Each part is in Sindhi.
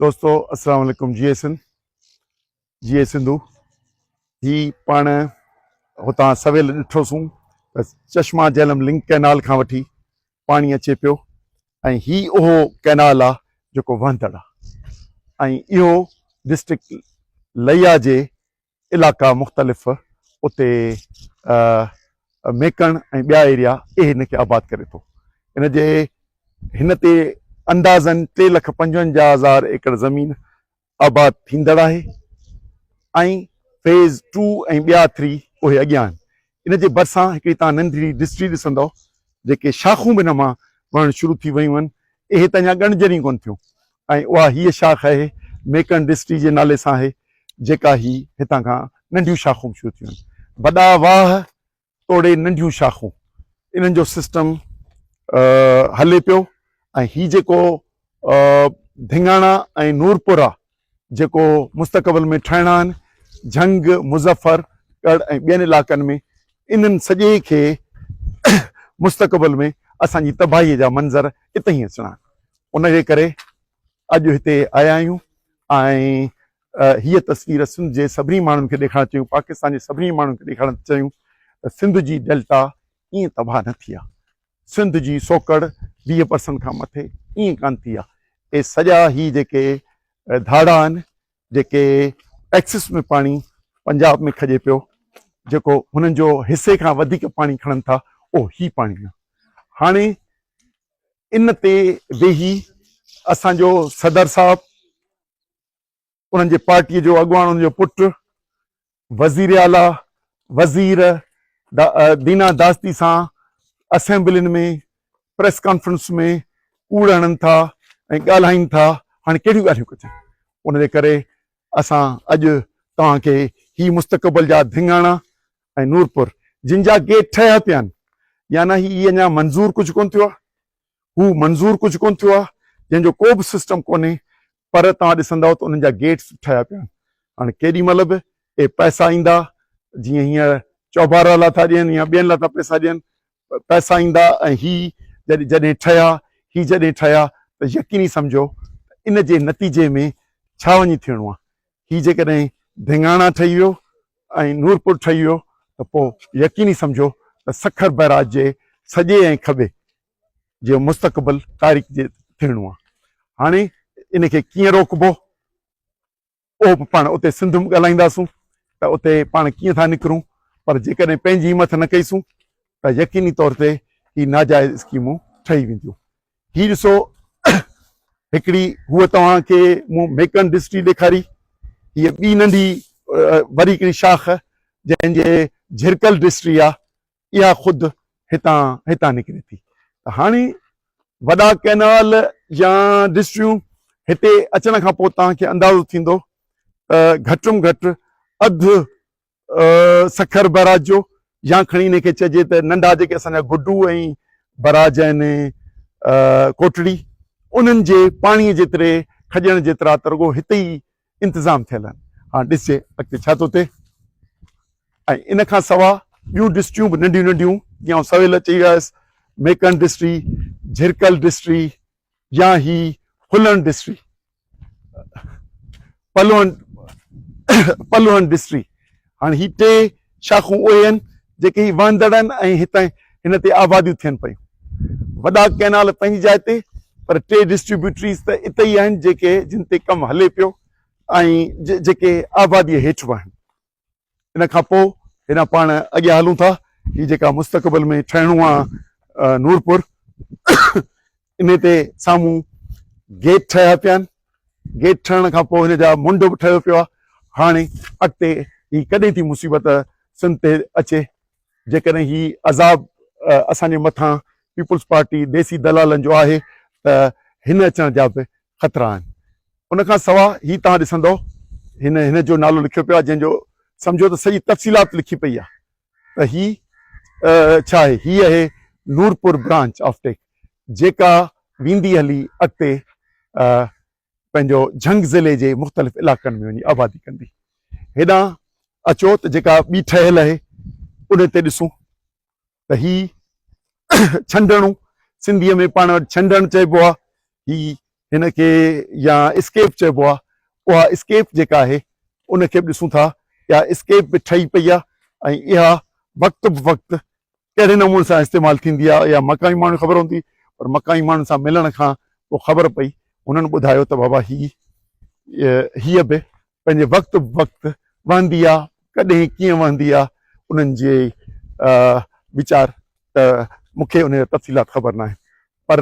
دوستو السلام عليڪم جي سنڌ جي سنڌو هي پاڻ هتان سويل ڏٺوسون ته چشما جهلم لنڪ ڪئنال کان وٺي پاڻي اچي پيو ۽ هي اهو ڪئنال آ جيڪو وهندڙ آ ۽ اهو ڊسٽرڪٽ ليا جي علائقا مختلف اتي ميڪڻ ۽ ٻيا ايريا اهي هن کي آباد ڪري ٿو. ان جي هن تي اندازن ٽي لک 55 هزار ايڪڙ زمين آباد ٿيندڙ آهي ۽ فيز ٽو ۽ ٻيا ٿري اهي اڳيان آهن. ان جي ڀرسان هڪڙي توهان ننڍڙي ڊسٽري ڏسندؤ جيڪي شاخون به هن مان وهڻ شروع ٿي ويون آهن اهي ته اڃا ڳڻجن ئي ڪونه ٿيون ۽ اها هيء شاخ آهي ميڪڻ ڊسٽري جي نالي سان آهي جيڪا هي هتان کان ننڍيون شاخون به شروع ٿيون آهن. وڏا واهه توڙي ننڍيون شاخون انهن جو سسٽم هلي پيو ۽ هي جيڪو ڌڱاڻا ۽ نورپور آ جيڪو مستقبل ۾ ٺهڻا آهن جهنگ، مظفر ڳڙهه ۽ ٻين علائقن ۾ انهن سڄي کي مستقبل ۾ اسان جي تباهي جا منظر اتي ئي اچڻا آهن ان جي ڪري اڄ هتي آيا آهيون ۽ هيء تصوير سنڌ جي سڀني ماڻهن کي ڏيکارڻ چاهيون پاڪستان جي سڀني ماڻهن کي ڏيکارڻ چاهيون ته سنڌ جي ڊيلٽا ائين تباهه نه ٿي آهي سنڌ جي سوڪڙ 20 پرسنٽ کان مٿي ائين ڪانه ٿي آهي. اهي سڄا هي جيڪي ڌاڙا آهن جيڪي ايڪسس ۾ پاڻي پنجاب ۾ کڄي پيو جيڪو هنن جو حصي کان وڌيڪ پاڻي کڻن ٿا اهو هي پاڻي آهي. هاڻي ان تي ويهي اسان جو صدر صاحب انهن جي پارٽيء جو اڳواڻ ان جو پٽ، وزير اعليٰ، وزير، دينا داستي سان اسيمبلين ۾ پريس ڪانفرنس ۾ ڪوڙ هڻن ٿا ۽ ڳالهائين ٿا، هاڻي ڪهڙيون ڳالهيون ڪجن؟ ان جي ڪري اسان اڄ توهان کي هي مستقبل جا ڌڱاڻا ۽ نورپور جن جا گيٽ ٺهيا پيا آهن يعنيٰ هي اڃا منظور ڪجهه ڪونه ٿيو آهي، هو منظور ڪجهه ڪونه ٿيو آهي، جنهن جو ڪو به سسٽم ڪونهي، پر توهان ڏسندؤ ته انهن جا گيٽس به ٺهيا پيا آهن. هاڻي ڪيڏي مهل به اهي پئسا ايندا، جيئن هينئر چوبارا لاء ٿا ڏين يا ٻين لاء ٿا پئسا ڏين، پئسا ايندا ۽ هي جڏهن ٺهيا، هي جڏهن ٺهيا ته يقيني سمجهو ته ان جي نتيجي ۾ ڇا وڃي ٿيڻو آهي. هي جيڪڏهن ڌڱاڻا ٺهي ويو ۽ نورپور ٺهي ويو ته پوء يقيني سمجهو ته سکر بئراج جي سڄي ۽ کٻي جي مستقبل تاريخ جي ٿيڻو آهي. هاڻي ان کي ڪيئن روڪبو اهو به پاڻ اتي سنڌ ۾ ڳالهائينداسون ته اتي پاڻ ڪيئن ٿا نڪرون پر جيڪڏهن پنهنجي همٿ نه ڪئيسون ته يقيني طور تي هي ناجائز اسڪيمون ٺهي وينديون. هي ڏسو هڪڙي هوء توهان کي مون ميڪن ڊسٽري ڏيکاري، هيء ٻي ننڍي وري هڪڙي شاخ جنهن جي جهرڪل ڊسٽري آهي اها خود هتان هتان نڪري ٿي ته هاڻي وڏا ڪئنال يا ڊسٽريون هتي اچڻ کان پوء توهان کي اندازو ٿيندو ته گهٽ م گهٽ اڌ سکر بئراج جو يا کڻي ان کي چئجي ته ننڍا جيڪي اسان جا گڊو ۽ بئراج آهن ڪوٽڙي انهن جي پاڻي جيتري کڄڻ جيترا ته رڳو هتي ئي انتظام ٿيل آهن. هاڻ ڏسجي اڳتي ڇا ٿو ٿئي ۽ ان کان سوا ٻيون ڊسٽريون به ننڍيون ننڍيون جيئن آئون سويل چئي ويو آهيس ميڪڻ ڊسٽري، جھرڪل ڊسٽري يا هي ڦلڻ ڊسٽري پلوڻ پلوڻ ڊسٽري هاڻي هي ٽي شاخون اهي آهن جيڪي هي وهندڙ آهن ۽ هتان هن تي آباديون ٿين پيون. وڏا ڪئنال پنهنجي جاء تي پر ٽي ڊسٽريبيوٽريز ته اتي ئي آهن جيڪي جن تي ڪم هلي پيو ۽ جيڪي آباديء هيٺ به آهن. ان کان پوء هيڏانهن پاڻ اڳيان هلون ٿا هي جيڪا مستقبل ۾ ٺهڻو آهي نورپور انهي تي سامهون گيٽ ٺهيا پيا آهن. گيٽ ٺهڻ کان پوء هن جا منڍ به ٺهيو پيو آهي. هاڻي اڳتي هي ڪڏهن ٿي مصيبت سنڌ تي اچي، جيڪڏهن هي عذاب اسان جي مٿان پيپلز پارٽي ديسي دلالن جو آهي ته هن اچڻ جا به خطرا آهن. ان کان سوا هي توهان ڏسندو هن هن جو نالو لکيو پيو آهي جنهن جو سمجهو ته سڄي تفصيلات لکي پئي آهي. ته هي ڇا آهي؟ هي آهي نورپور برانچ آف ٽيڪ جيڪا ويندي هلي اڳتي پنهنجو جهنگ ضلعي جي مختلف علائقن ۾ وڃي آبادي ڪندي. هيڏانهن اچو ته جيڪا ٻي ٺهيل آهي ان تي ڏسون ته هي ڇنڊڻو سنڌيء ۾ پاڻ وٽ ڇنڊڻ چئبو آهي. هي هن کي يا اسڪيپ چئبو آهي، اها اسڪيپ جيڪا آهي ان کي به ڏسون ٿا. اها اسڪيپ به ٺهي پئي آهي ۽ اها وقت به وقت ڪهڙي نموني سان استعمال ٿيندي آهي اها مقامي ماڻهن کي خبر هوندي، پر مقامي ماڻهن سان ملڻ کان پوء خبر پئي، انهن ٻڌايو ته بابا هي هيء به پنهنجي وقت به وقت وهندي آ، ڪڏهن ڪيئن وهندي آ، انهن جي ويچار ته مون کي ان جا تفصيلات خبر ناهن، پر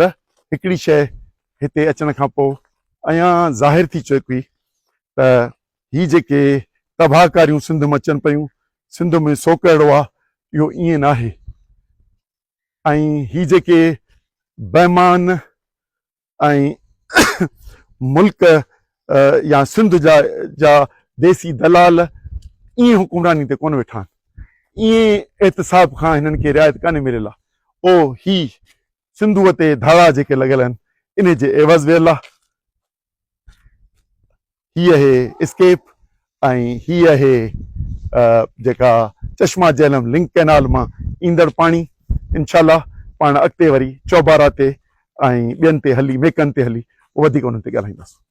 هڪڙي شيء هتي اچڻ کان پوء عيان ظاهر ٿي چڪي ته هي جيڪي تباهه ڪاريون سنڌ ۾ اچن پيون، سنڌ ۾ سوڪهڙو آ، اهو ائين ناهي ۽ هي جيڪي بيمان ۽ ملڪ يا سنڌ جا جا ديسي دلال ائين حڪمراني تي ڪونه ويٺا آهن، ائين احتساب کان هنن کي رعايت ڪانه مليل آهي. او هي سنڌوء تي ڌاڙا جيڪي لڳل آهن انهي جي عيوض ويل آهي. هي اهي اسڪيپ ۽ هي اهي جيڪا چشما جهلم لنڪ ڪئنال مان ايندڙ پاڻي. انشاء الله پاڻ اڳتي وري چوبارا تي ۽ ٻين تي هلي، ميڪن تي هلي وڌيڪ انهن تي ڳالهائينداسون.